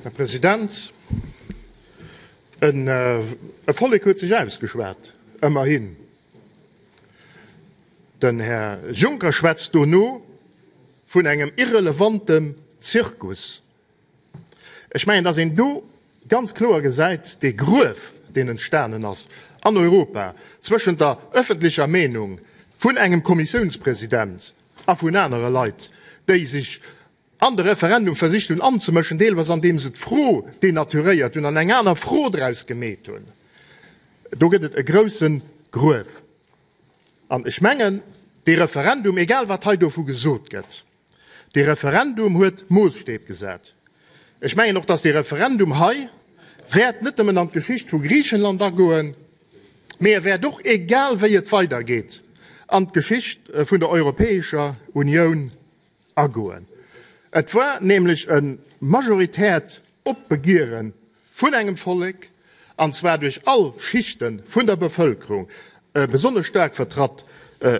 Här President. E Vollek huet sech ausgeschwat, ëmmerhin. Den Här Juncker schwätzt dono vun engem irrelevantem Zirkus. Ech mengen, dass een do ganz kloer gesäit, dee Gruef, deen entstanen ass an Europa zwëschent der öffentlecher Meenung vun engem Kommissiounspresident a vun anere Leit, déi sech an de Referendum versicht hunn anzemëschen, deelweis andeem se d'Fro denaturéiert hunn an eng aner Fro draus gemeet hunn. Do gëtt et e grousse Gruef. An ech mengen, dee Referendum, egal wat hei dovu gesot gëtt, dee Referendum huet Moosstäb gesat. Ech mengen och, datt dee Referendum hei wäert net nëmmen an d'Geschicht vu Griichenland agoen, mee e wäert och, egal wéi et weidergeet, an d'Geschicht vun der Europäescher Unioun agoen. Et war nämlech e majoritäert Opbegiere vun engem Vollek, an zwar duerch all Schichte vun der Bevëlkerung, besonnesch staark vertratt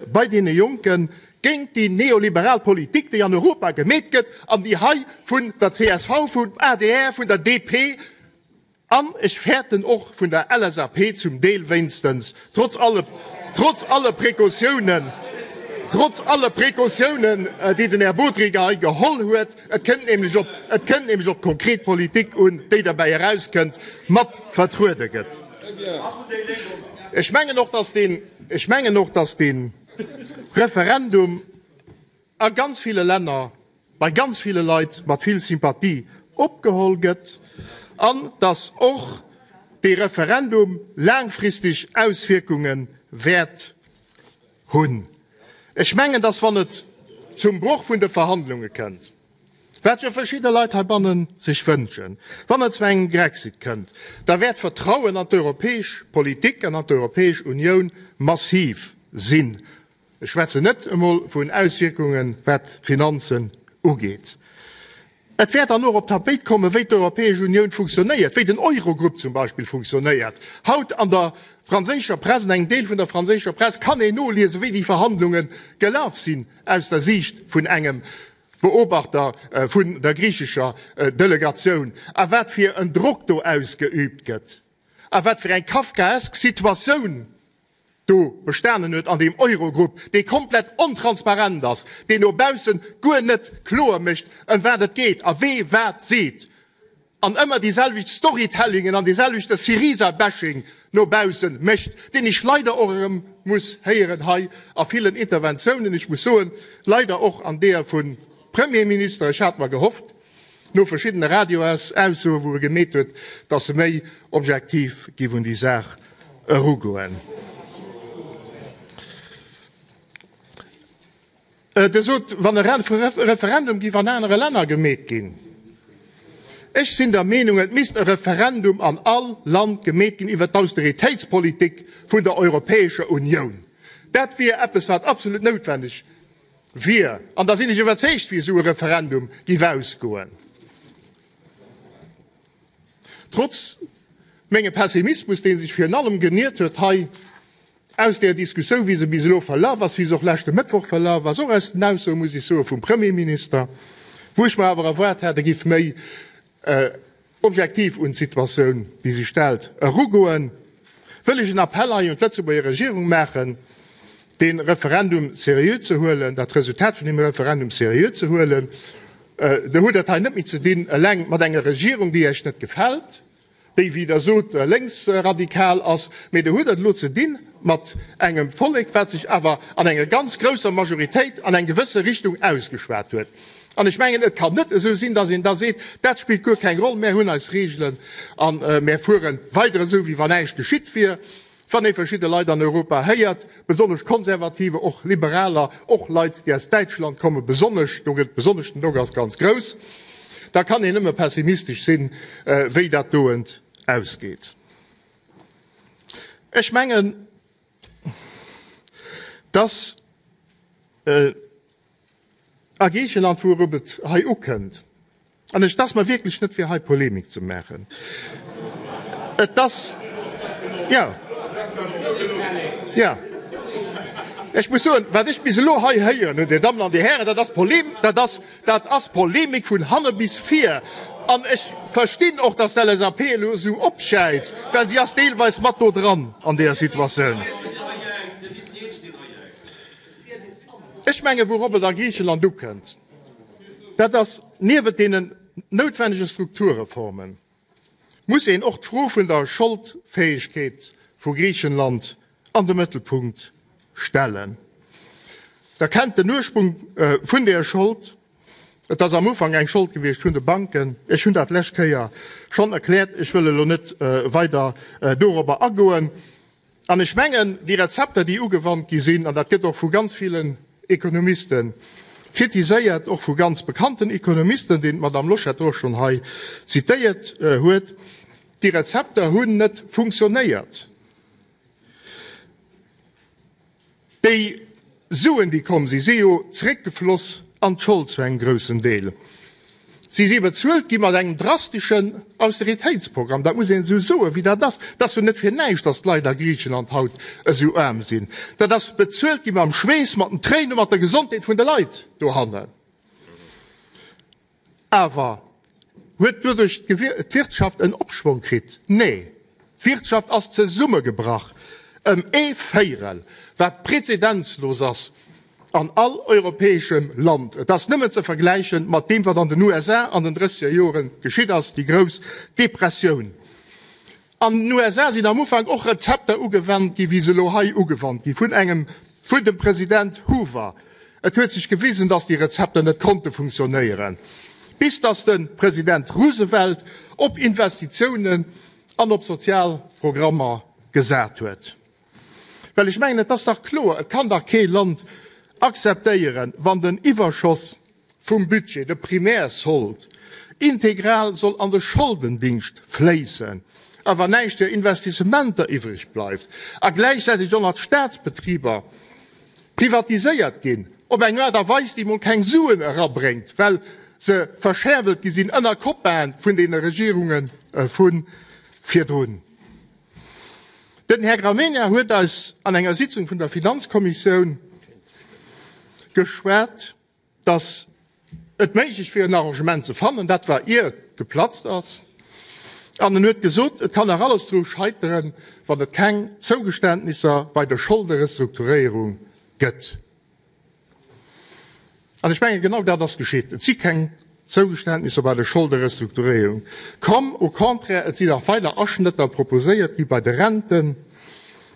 bei deene Jonken, géint déi neoliberal Politik, déi an Europa gemeet gëtt an déi hei vun der csv, vum adr, vun der DP, An ech fäerten och vun der LSAP zum Deel wéinstens, trotz alle, trotz alle Precautiounen, trotz alle Precautiounen, déi den Här Bodry hei geholl huet, et kënnt nämlech op, et kënnt nämlech op d'konkret Politik un, déi derbäi erauskënnt, mat vertruede gëtt. Ech mengen och, dass deen, ech mengen och, dass dee Referendum a ganz ville Länner, bei ganz ville Leit mat vill Sympathie opgeholl gëtt an dass och dee Referendum laangfristeg Auswierkunge wäert hunn. Ech mengen, dass wann et zum Broch vun de Verhandlunge kënnt, wat jo verschidde Leit heibanne sech wënschen, wann et zu engem Grexit kënnt, da wäert d'Vertrauen an d'europäesch Politik an an d'Europäesch Unioun massiv sinn. Ech schwätzen net emol vun Auswierkungen, wat d'Finanzen ugeet. Et wäert dann och op d'Tapéit kommen, wéi d'Europäesch Unioun funktionéiert, wéi den Eurogrupp zum Beispill funktionéiert. Haut an der franséischer Press, an engem Deel vun der franséischer Press, kann een noliesen, wéi déi Verhandlunge gelaf sinn aus der Siicht vun engem Beobachter vun der griichescher Delegatioun a wat fir en Drock do ausgeübt gëtt a wat fir eng kafkaesk Situatioun do bestanen huet an deem Eurogrupp, dee komplett ontransparent ass, deen no baussen guer net kloer mécht, ëm wat et geet a wee wat seet, an ëmmer déi selwecht Storytellingen an dee selwechte Syriza-Bashing no baussen mécht, deen ech leider och erëm muss héieren hei a villen Interventiounen, ech muss soen, leider och an deeër vun Premierminister. Ech hat mer gehofft, no verschiddene Radiosaussoen, wou e gemeet huet, datt e méi objektiv giff un déi Saach erugoen. Der sot, wann e Referendum giff an anere Länner gemeet ginn. Ech sinn der Meenung, et misst e Referendum an all Land gemeet ginn iwwer d'Austeritéitspolitik vun der Europäescher Unioun. Dat wier eppes, wat absolut noutwenneg wier, an da sinn ech iwwerzeegt, wéi esou e Referendum giff ausgoen. Trotz mengem Pessimismus, dee sech virun allem geniert huet hei aus där Diskussioun, wéi se bis elo verlaf ass, wéi se och leschte Mëttwoch verlaf ass, och aus den Aussoe, muss ech soen, vum Premierminister, wou ech mer awer erwaart hat, e giff méi objektiv un d'Situatioun, déi sech stellt, erugoen, wëll ech en Appell hei un d'Lëtzebuerger Regierung maachen, dee Referendum seriö ze huelen, dat Resultat vun deem Referendum seriö ze huelen. Der hutt et hei net méi ze dinn eleng mat enger Regierung, déi Iech net gefält, déi, wéi Der sot, lénksradikal ass, mee Der hutt et elo ze dinn mat engem Vollek, wat sech awer an enger ganz grousser Majoritéit an eng gewësse Richtung ausgeschwat huet. An ech mengen, et kann net esou sinn, datt een da seet, dat spillt guer keng Roll, mär hunn eis Regeln a mär fuere weider esou, wéi wann näischt geschitt wier. Wann ee verschidde Leit an Europa héiert, besonnesch Konservativer, och Liberaler, och Leit, déi aus Däitschland kommen, besonnesch, do gëtt besonnesch den Drock ass ganz grouss, da kann een nëmme pessimistesch sinn, wéi dat doent ausgeet. Ech mengen, dass a Griichenland, wourop et hei ukënnt, an ech, 't ass mer wierklech net fir hei Polemik ze maachen, et ass, jo, jo. Ech muss soen, wat ech bis elo hei héieren hunn, Dir Dammen an Dir Hären, dat ass Polem, dat ass, dat ass Polemik vun hanne bis vir. An ech verstinn och, dass d'LSAP elo esou opschäizt, well si ass deelweis mat do dran an deeër Situatioun. Ech mengen, wourop et a Griicheland ukënnt, dat ass, niewent deenen noutwennege Strukturreformen, muss een och d'Fro vun der Scholdfäegkeet vu Griichenland an de Mëttelpunkt stellen. Der kennt den Ursprung vun där Schold. Et ass am Ufank eng Schold gewiescht vun de Banken. Ech hunn dat d'lescht Kéier schonn erkläert. Ech wëll elo net weider dorobber agoen. An ech mengen, déi Rezepter, déi ugewannt gi sinn, an dat gëtt och vu ganz villen Ekonomiste kritiséiert, och vu ganz bekannten Ekonomisten, deen d'Madame Loschetter och schonn hei zitéiert huet, déi Rezepter hunn net funktionéiert. Déi Suen, déi komm sinn, si jo zeréckgefloss an d'Schold zu engem groussen Deel. Si si bezuelt gi mat engem drasteschen Austeritéitsprogramm. Dat muss een esou soen, wéi dat ass. Et ass jo net fir näischt, datt d'Leit a Griichenland haut esou aarm sinn. Dat ass bezuelt gi mam Schweess, mat den Tréinen, mat der Gesondheet vun de Leit dohannen. Awer huet doduerch d'Wirtschaft en Opschwong kritt? Nee, d'Wirtschaft ass zesummegebrach ëm ee Véirel, wat prezedenzlos ass an all europäeschem Land. Et ass nëmmen ze vergläiche mat deem, wat an den USA an den drësseger Jore geschitt ass, déi grouss Depressioun. An den USA sinn am Ufank och Rezepter ugewannt ginn, wéi se elo hei ugewannt gi vun engem, vun dem President Hoover. Et huet sech gewisen, dass déi Rezepter net konnte funktionéieren, bis dass de President Roosevelt op Investitiounen an op sozial Programmer gesat huet. Well ech mengen, et ass dach kloer, et kann dach kee Land akzeptéieren, wann den Iwwerschoss vum Budget, de Primärsold, integral soll an de Scholdendingscht fléissen, awer näischt fir Investissementer iwwreg bleift a gläichzäiteg och nach d'Staatsbetriber privatiséiert ginn op eng Aart a Weis, déi mol keng Suen erabréngt, well se verscherbelt gi sinn ënner Copainen vun deene Regierunge vu virdrun. Den Här Gramegna huet eis an enger Sitzung vun der Finanzkommissioun geschwat, dass et méiglech wier en Arrangement ze fannen, dat war ier et geplatzt ass, an en huet gesot, et kann nach alles dru scheiteren, wann et keng Zougeständnisser bei der Scholderestrukturéierung gëtt. An ech mengen, genau dat ass geschitt. Et si keng Zougeständnisser bei der Scholderestrukturéierung komm. Au contraire, et sinn nach weider Aschnëtter proposéiert gi bei de Renten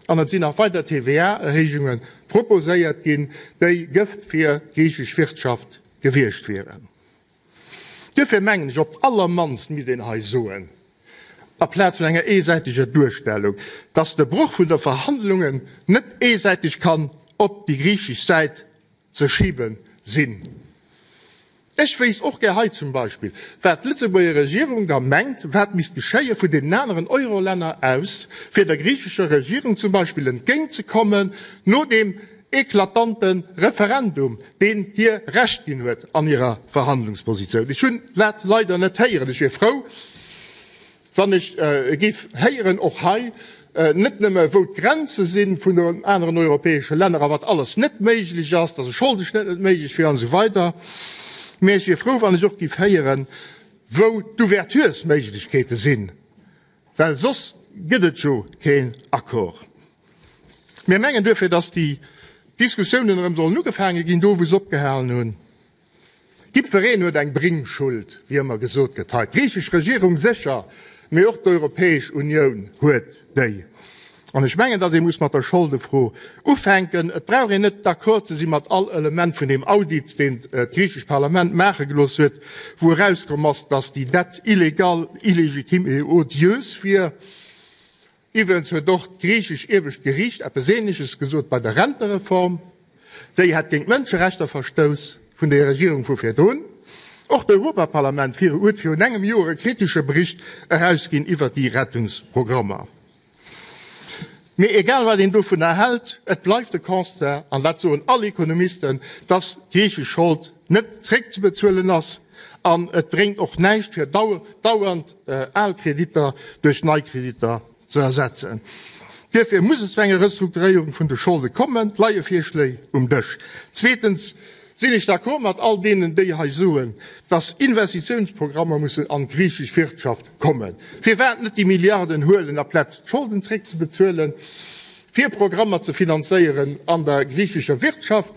an et sinn nach weider TVA-Erhéijunge proposéiert ginn, déi Gëft fir d'griichesch Wirtschaft gewiescht wieren. Duerfir mengen ech, op d'allermannst misst een hei soen, aplaz vun enger eesäiteger Duerstellung, dass de Broch vun der Verhandlungen net eesäiteg kann op déi griichesch Säit ze schibe sinn. Ech wéisst och gär hei zum Beispill, wat d'Lëtzebuerger Regierung da mengt, wat misst geschéie vun deenen aneren Eurolänner aus, fir der griichescher Regierung zum Beispill entgéintzekommen no deem eklatante Referendum, deen hir Recht ginn huet an hirer Verhandlungspositioun. Ech hunn dat leider net héieren. Ech wier frou, wann ech géif héieren, och hei, net nëmme wou d'Grenze si vun den aneren europäesche Länner a wat alles net méiglech ass, datt e Scholdeschnëtt net méiglech wier an esou weider, mä ech wier frou, wann ech och géif héieren, wou d'Ouverturesméiglechkeete sinn. Well soss gëtt et jo keen Accord. Mir mengen duerfir, dass déi Diskussiounen erëm sollen ugefaange ginn, do wou se opgehalen hunn. Jiddwereen huet eng Bringschuld, wéi ëmmer gesot gëtt hei. D'griichesch Regierung sécher, mee och d'Europäesch Unioun huet déi. An ech mengen, dass ee muss mat der Scholdefro ufänken. Et brauch een net d'accord ze si mat all Element vun deem Audit, deen d'griichescht Parlament maache gelooss huet, wou erauskomm ass, dass déi Dette illégale, illégitime et odieuse wier. Iwwregens huet och d'griichesch iewescht Geriicht eppes Ähnleches gesot bei der Rentereform. Déi hätt géint d'Mënscherechter verstouss vun der Regierung vu virdrun. Och d'Europaparlament huet virun engem Joer e kritesche Bericht erausginn iwwert déi Rettungsprogrammer. Mee egal wat een dovunner hält, et bleift de Constat, an dat soen all Ekonomisten, dass d'griichesch Schold net zréckzebezuelen ass an et bréngt och näischt fir dauernd al Kreditter duerch nei Kreditter ze ersetzen. Duerfir muss et zu enger Restrukturéierung vun de Scholde kommen. Et leie Virschléi um Dësch. Zweetens sinn ech d'accord mat all deenen, déi hei soen, dass Investitiounsprogrammer mussen an d'griichesch Wirtschaft kommen. Firwat net déi Milliarden huelen, aplaz d'Scholden zréckzebezuelen, fir Programmer ze finanzéieren an der griichescher Wirtschaft?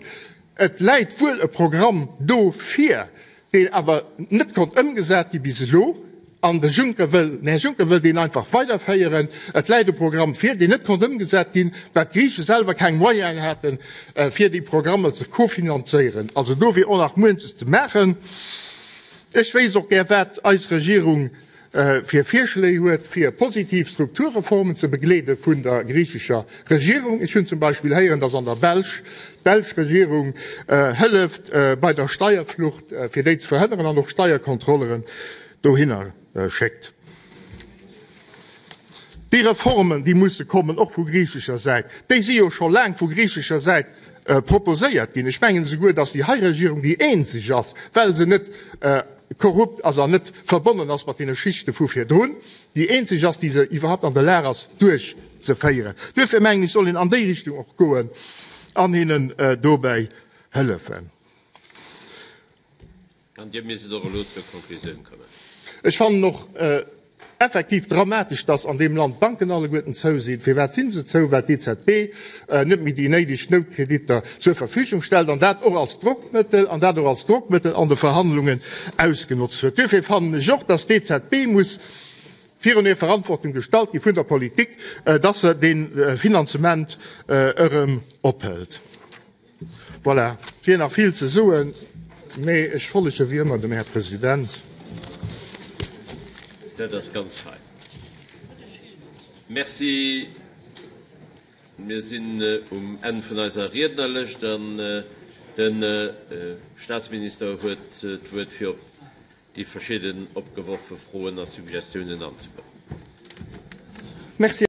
Et läit wuel e Programm do vir, deen awer net konnt ëmgesat gi bis elo, an de Juncker wëll, den Här Juncker wëll deen einfach weiderféieren. Et läit e Programm vir, deen net konnt ëmgesat ginn, well d'Griiche selwer keng Moyenen haten, fir déi Programmer ze kofinanzéieren. Also do wier och nach muenches ze maachen. Ech wéisst och gär, wat eis Regierung fir Virschléi huet, fir positiv Strukturreformen ze begleede vun der griichescher Regierung. Ech hunn zum Beispill héieren, datt an der Belsch d'belsch Regierung hëlleft bei der Steierflucht, fir déi ze verhënneren an och Steierkontrolleren dohinner schéckt. Déi Reformen, déi musse kommen, och vu griichescher Säit, déi si jo scho laang vu griichescher Säit proposéiert ginn. Ech mengen esouguer, datt déi hei Regierung déi eenzeg ass, well se net korrupt ass an net verbonnen ass mat deene Schichte vu virdrun, déi eenzeg ass, déi se iwwerhaupt an der Lag ass duerchzeféieren. Duerfir mengen ech, soll een an déi Richtung och goen an hinnen dobäi hëllefen. An Dir misst och elo zur Konklusioun kommen. Ech fannen och effektiv dramatesch, dass an deem Land d'Banken alleguerten zou sinn. Firwat si se zou? Well d'EZB net méi déi néideg Noutkreditter zur Verfügung stellt an dat och als Drockmëttel, an dat och als Drockmëttel an de Verhandlungen ausgenotzt huet. Duerfir fannen ech och, dass d'EZB muss virun hir Verantwortung gestallt gi vun der Politik, dass se dee Finanzement erëm ophëlt. Voilà, et wier nach vill ze soen, mee ech follege wéi ëmmer dem Här President. Dat ass ganz fein. Merci. Mir sinn um Enn vun eiser Riednerlëscht an de Statsminister huet d'Wuert, fir op déi verschidden opgeworfe Froen a Suggestiounen anzegoen. Merci.